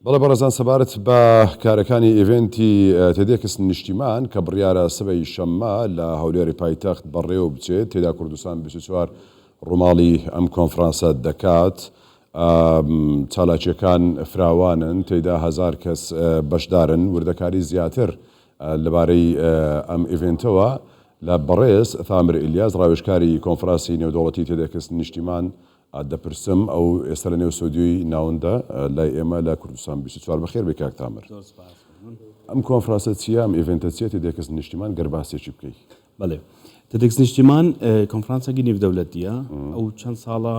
بەڵێ بەڕێزان سەبارەت بە کارەکانی event ی TEDx نیشتیمان کە بڕیارە سبەی شەممە لە هەولێری پایتەخت بەڕێوە بچێت تێدا کوردستان 24 ڕووماڵی ئەم کۆنفرانسە دەکات چالاکیەکان فراوانن تێدا هەزار کەس بەشدارن وردەکاری زیاتر لەبارەی ئەم event ەوە لە بەڕێز ثامر ئیلیاس ڕاوێژکاری کۆنفراسی نێودەوڵەتی TEDx نیشتیمان دەپرسم، ئەو ئێستا لە نێو ستۆدیۆی ناوەندە لای ئێمە لە کوردستان 24. بەخێر بێی کاک تامر. زۆر سپاس فەرموون. ئەم کۆنفرانسە چییە، ئەم event ە چییە TEDx نیشتیمان گەر باسێکی بکەی؟ بەڵێ. TEDx نیشتیمان کۆنفرانسێکی نێودەولەتییە، ئەو چەند ساڵە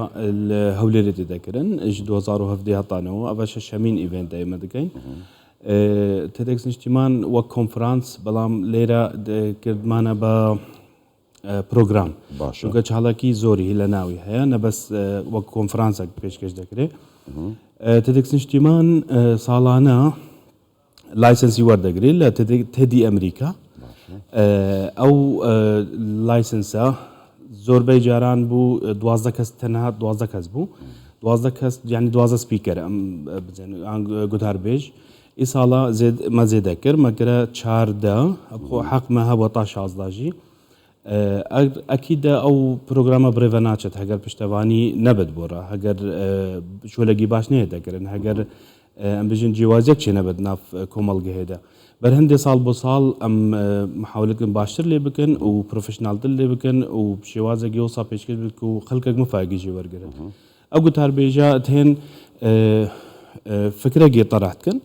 لە هەولێرێ تێ دەکرن، ژ 2017 هەتانەوە، ئەڤە شەشەمین event ە ئێمە دکەین. TEDx نیشتیمان وەک کۆنفرانس، بەڵام لێرە کردمانە بە پرۆگرام باشە. چونکە چالاکی زۆری لە ناوی هەیە نە بەس وەک کۆنفرانسێک پێشکەش دەکرێت. TEDx نیشتیمان ساڵانە license ی وەردەگرێت لە TED ی ئەمریکا. ئەو license ە زۆربەی جاران بوو 12 کەس تەنها 12 کەس بوو 12 کەس یعنی 12 speaker ئەم گوتاربێژ ئی ساڵە زێد مە زێدە کرد مەگرە 14 خۆ حەق مە هەبووە تا 16 ژی ئەکیدە ئەو پرۆگرامە بڕێڤە ناچێت هەگەر پشتەوانی نەبێت بۆ ڕا هەگەر شۆلەگی باش نەیە دەکردن هەگەر ئەم بژین جیوازیەک چێ نەبێت ناف کۆمەڵگەهێدا بەر هەندێ ساڵ بۆ ساڵ ئەم محاولەکەن باشتر لێ بکەن و professional تر لێ بکەن و شێوازێکی وسا پێشکەش بکە و خەڵکێک مفاگی ژێ وەرگرن. ئەو گوتاربێژە تێن فکرەگی تەرح دکەن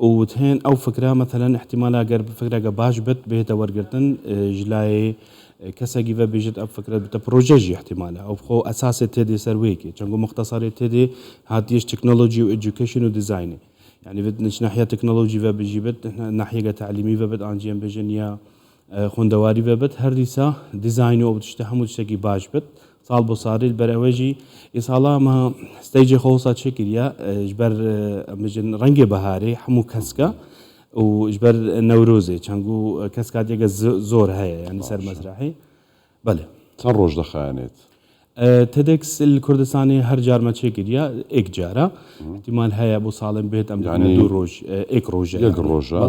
و تێن ئەو فکرە مەثەلەن احتیمالە گەر فکرەگە باش بێت بێتە وەرگرتن ژلایێ کەسەگی ڤە بێژێت ئەو فکرە بتە پرۆژە ژی احتیمالە ئەو خۆ ئەساسێ تێدێ سەر وێکێ چەنگو مختصرێ تێدێ هاتیەش تکنۆلۆژی و education و دیزاینێ یعنی بێت نچ ناحیە تکنۆلۆژی ڤە بژی بێت ناحیەگە تەعلیمی ڤە بێت ئانجیەم بێژن یا خوندەواری ببت هەر دیسا دیزاین و ئەو تشتە هەموو تشتێکی باش بت ساڵ بۆ ساریل بەر ئەوەژی ئی ساڵا مە stage ی خۆسا چێ کریە ژبەر مژن ڕەنگێ بەهارێ هەموو کەسکە و ژبەر نەورۆزێ چەنگو کەسکاتێگە زۆر هەیە یعنی سەر مەسرەحی بەلێ. چەند ڕۆژ دەخایەنێت؟ TEDx کوردستانی هەر جارمە چێ کردیا ئێک جارە احتیمال هەیە بۆ ساڵێن بێت ئەم یعنی دوو ڕۆژ ئێک ڕۆژە یەک ڕۆژە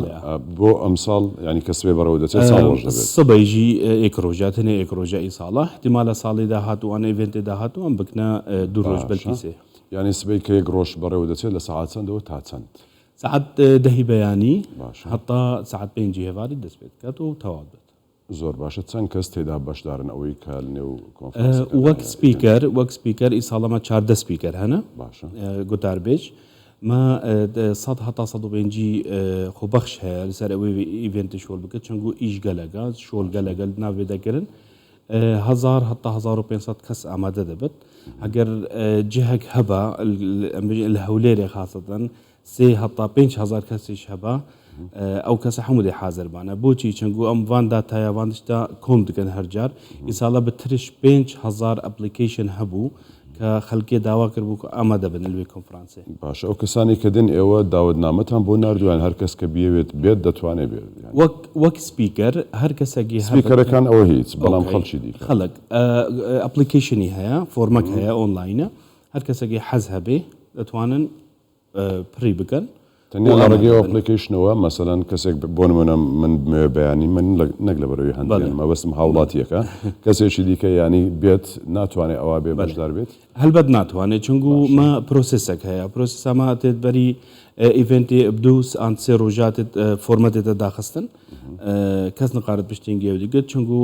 بۆ ئەمساڵ یعنی کە سبەی بەڕێوە دەچێت ساڵ ڕۆژ دەبێت سبەیژی ئێک ڕۆژە تەنێ ئێک ڕۆژە ئی ساڵە احتیمالە ساڵی داهاتوو ئەن event ێ داهاتوو ئەم بکنە دوو ڕۆژ بەلکی باشە سێ. یعنی سبەی کە یەک ڕۆژ بەڕێوە دەچێت لە سەعات چەندەوە تا چەند؟ سەعات دەهی بەیانی باشە هەتا سەعات پێنجی هێواری دەست پێ دکات و تەواو بێت. زۆر باشە چەند کەس تێدا بەشدارن ئەوەی کە لەنێو کۆنفرانسەکەدا وەک هەیە speaker وەک speaker ئی ساڵەمە 14 speaker هەنە باشە گوتاربێژ ما 100 هەتا 150 خۆبەخش هەیە لەسەر ئەوەی event شۆل بکە چەنگو ئیش گەلەگە شۆل گەلەگە ناوێ دەگرن هزار هەتا 1500 کەس ئامادە دەبێت ئەگەر جهک هەبە لە هەولێرێ خاصەتەن سێ هەتا 5000 کەسیش هەبە ئەو کەسە هەموو دێ حازر بانە بۆچی چەنگو ئەم ڤان داتایا ڤان شتا کۆم دکەن هەر جار ئیساڵە بە ترش 5000 application هەبوو کە خەلکێ داوا کرد بوو کە ئامادە بن لەوێ کۆنفرانسێ. باشە ئەو کەسانەی کە دێن ئێوە داوەتنامەتان بۆ ناردووە یان هەر کەس کە بیەوێت بێت دەتوانێت بێت یان؟ وەک وەک speaker هەر کەسەکی هەبێت. speaker ەکان ئەوە هیچ بەڵام okay خەڵکی دیکە. خەڵک application ی هەیە فۆرمەک هەیە ئۆنلاینە هەر کەسەکی حەز هەبێ دەتوانن پڕی بکەن تەنیا لە ڕێگەی application ەوە مەسەلەن کەسێک بۆ نمونە من بمەوێ بەیانی من نەک لەبەرەوەی هەندێن مەبەستم هاوڵاتیەکە کەسێکی دیکە ینی بێت ناتوانێت ئەوە بێ بەشدار بێت؟ هەلبەت ناتوانێت چونگو مە process ێک هەیە process ە مە تێت بەری event ی بدوس ئان سێ ڕۆژاتێت فۆرمە تێتە داخستن کەس نقارت پشتینگێ و دیگەت چونگو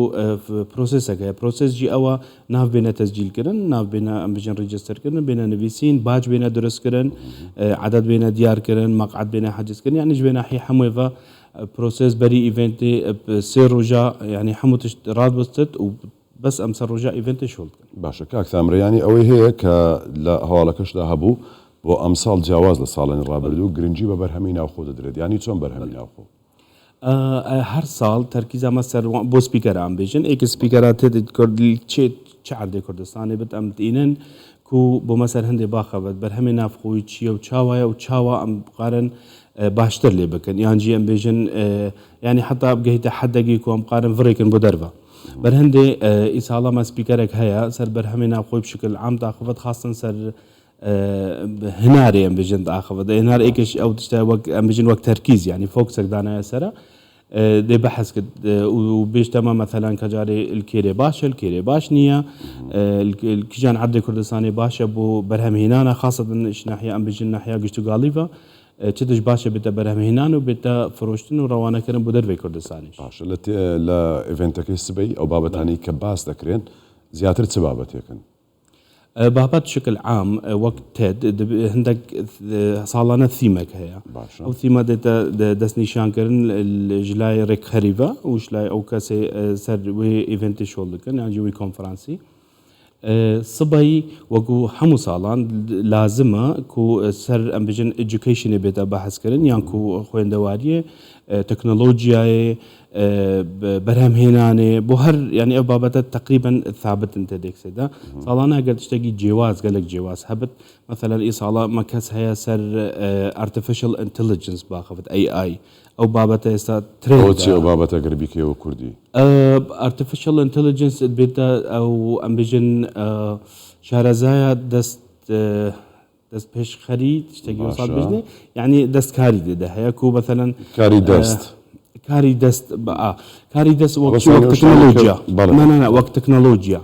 process ێک هەیە process جی ئەوە ناو بێنە تەسجیل کردن ناو بێنە ئەم بژێن register کردن بێنە نویسین باج بێنە دروست کردن عدد بێنە دیار کردن مەقعد بێنە حجز کردن یعنی بێنە حی هەمووێ process بەری event ی سێ ڕۆژە یعنی هەموو تشت ڕادبستت و بەس ئەم سەر ڕۆژە event ی شۆڵ دکەن. باشە کاک تامر یانی ئەوەی هەیە کە لە هەواڵەکەشدا هەبوو بۆ ئەمساڵ جیاواز لە ساڵانی ڕابردوو گرنگی بە بەرهەمی ناوخۆ دەدرێت یانی چۆن بەرهەمی ناوخۆ؟ هەر ساڵ تەرکیزا مە سەر بۆ speaker ا ئەم بێژن ئێک speaker ا تێد کورد چێ چ عەردێ کوردستانێ بت ئەم تینن کو بۆ مەسەر هەندێ باخەبەت بەرهەمێ ناوخۆی چییە و چاوایە و چاوا ئەم بقارن باشتر لێ بکەن یان جی ئەم بێژن یانی حتا بگەیتە حەدەگی کو ئەم بقارن ڤڕێکن بۆ دەرڤە بەر هەندێ ئیساڵە مە speaker ێک هەیە سەر بەرهەمێ ناوخۆی بشکل عام داخفت خاستن سەر. هنارێ ئەم بژن ئاخەوە هنار ئێکش ئەو تشتە وەک ئەم بژن وەک تەرکیز یعنی فۆکسێک دانایە سەرە دێ بەحس کرد و بێژتەمە مەثەلەن کە جارێ الکێرێ باشە الکێرێ باش نییە کیژان عەردێ کوردستانێ باشە بۆ بەرهەمهێنانە خاصەتەن ناحیە ئەم بژن ناحیە گشتوگاڵیڤە چ تش باشە بێتە بەرهەمهێنان و بێتە فرۆشتن و ڕەوانەکردن بۆ دەرڤەی کوردستانیش. باشە لە لە event ەکەی سبەی ئەو بابەتانەی کە باس دەکرێن زیاتر چ بابەتێکن؟ بابەت شکل عام وەک TED هەندێک ساڵانە ثیمێک هەیە ئەو ثیمە دێتە دەستنیشانکردن ژلای ڕێکخەریڤە و ژلای ئەو کەسێ سەر وێ event ی شۆڵ دکەن یان وی کۆنفرانسی سبەی وەکو هەموو ساڵان لازمە کو سەر ئەم بژن education ێ بێتە بەحسکردن یان کو خوێندەواریە تەکنۆلۆژیایێ بەرهەمهێنانێ بۆ هەر یانی ئەو بابەتە تەقریبەن ثابتن TEDx ێدا ساڵانە گەر شتێکی جیواز گەلک جیواز هەبت مەسەلەن ئی ساڵە مە کەس هەیە سەر artificial intelligence باخەفت AI ئەو بابەتە ئێستا trend چی ئەو بابەتە گەر بیکەیەوە کوردی؟ artificial intelligence بێتە ئەو ئەم بژن شارەزایە دەست دەست پێشخەری شتێکی وەسا باشە. بژنێ یعنی دەستکاری دێدە هەیە کو مەسەلەن کاری دەست. کاری دەست بە ئا کاری دەست وەک بەس چی وەک یعنی ئەو شتانەی کە تەکنەلۆجیا بەڵێ. نا نا نا وەک تەکنەلۆجیا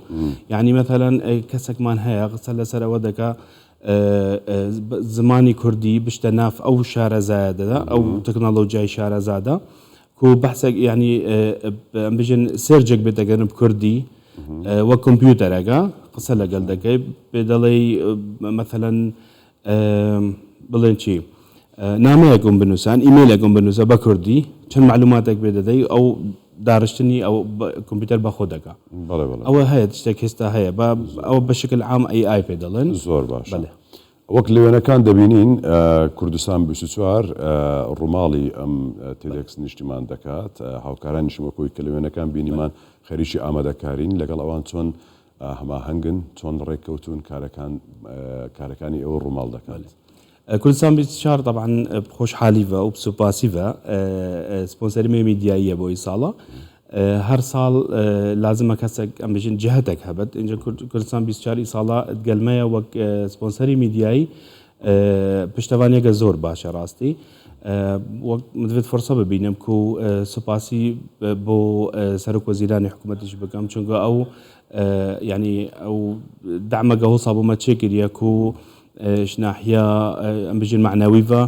یعنی مەسەلەن کەسێکمان هەیە قسە لەسەر ئەوە دەکا زمانی کوردی بشتە ناف ئەو شارەزایە دەدا ئەو تەکنەلۆجیای شارەزادا کو بەحسێک یعنی ئەم بژن search ێک بێتەگەن کوردی وەک کۆمپیوتەرەکە قسە لەگەل دەکەی پێ دەڵێی مەسەلەن بڵێن چی نامەیەکم بنووسان ئیمەیلێکم بنووسە بە کوردی چەند معلوماتێک پێ دەدەی ئەو داڕشتنی ئەو کۆمپیوتەر بەخۆ دەکا ئەوە هەیە شتێک هێستا هەیە بە ئەوە بە شکل عام AI پێ دەڵێن زۆر باشە وەک لە وێنەکان دەبینین کوردستان 24 ڕووماڵی ئەم TEDx نیشتیمان دەکات، هاوکارانیشم وەک ئەوەی کە لە وێنەکان بینیمان خەریکی ئامادەکارین، لەگەڵ ئەوان چۆن هەماهەنگن، چۆن ڕێککەوتوون کارەکان کارەکانی ئێوە ڕووماڵ دەکات؟ کوردستان 24 تەبعەن بخۆشحالیڤە و بسوپاسیڤە سپۆنسەری مێ میدیاییە بۆ ئی ساڵە. هەر ساڵ لازمە کەسێک ئەم بژین جهتێک هەبێت ئینجا کوردستان 24 ئی ساڵە گەلمەیە وەک سپۆنسەری میدیایی پشتەوانیەکە زۆر باشە ڕاستی وەک مدوێت فرسە ببینم کو سوپاسی بۆ سەرۆک وەزیرانی حکوومەتیش بکەم چونکە ئەو یعنی ئەو دەعمەگە هۆسا بۆ مە چێ کردیە کو ناحیە ئەم بژین مەعنەویڤە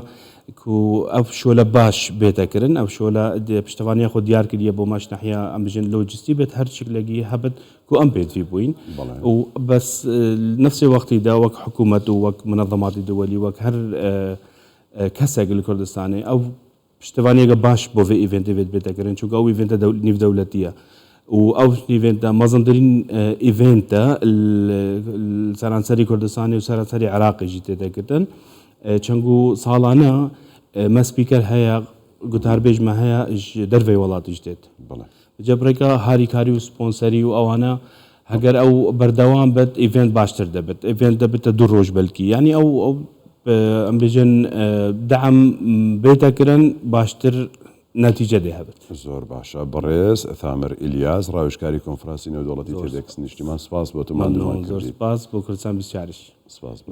کو ئەو شۆلە باش بێتە کردن ئەو شۆلە پشتەوانیە خۆ دیار کردیە بۆ ماش ناحیە ئەم بژین لۆجستی بێت هەر شکلێکی هەبت کو ئەم پێتوی بووین و بەس نفسی وەختیدا وەک حکوومەت و وەک منەظەماتی دووەلی وەک هەر کەسێک لە کوردستانێ ئەو پشتیوانیەگە باش بۆ ڤێ event ێ بێت بێتە کردن چونکە ئەو event ە نیودەولەتیە و ئەو event ە مەزنترین event ە سەرانسەری کوردستانی و سەرانسەری عێراقیشی تێدەکردن چەنگو ساڵانە مە speaker هەیە گوتاربێژمە هەیە دەرڤەی وڵاتیش دێت جەبرێکە هاریکاری و سپۆنسەری و ئەوانە هەگەر ئەو بەردەوام بێت event باشتر دەبێت event دەبێتە دوو ڕۆژ بەلکی یانی ئەو ئەو ئەم بێژن دەعم بێتەکردن باشتر نەتیجە دێ هەبێت. زۆر باشە بەڕێز ثامر ئیلیاس ڕاوێژکاری کۆنفرانسی نێودەوڵەتی TEDx نیشتیمان سپاس بۆ تۆ ماندوومان زۆر کردیت. سپاس بۆ کوردستان 24یش. سپاس بۆ.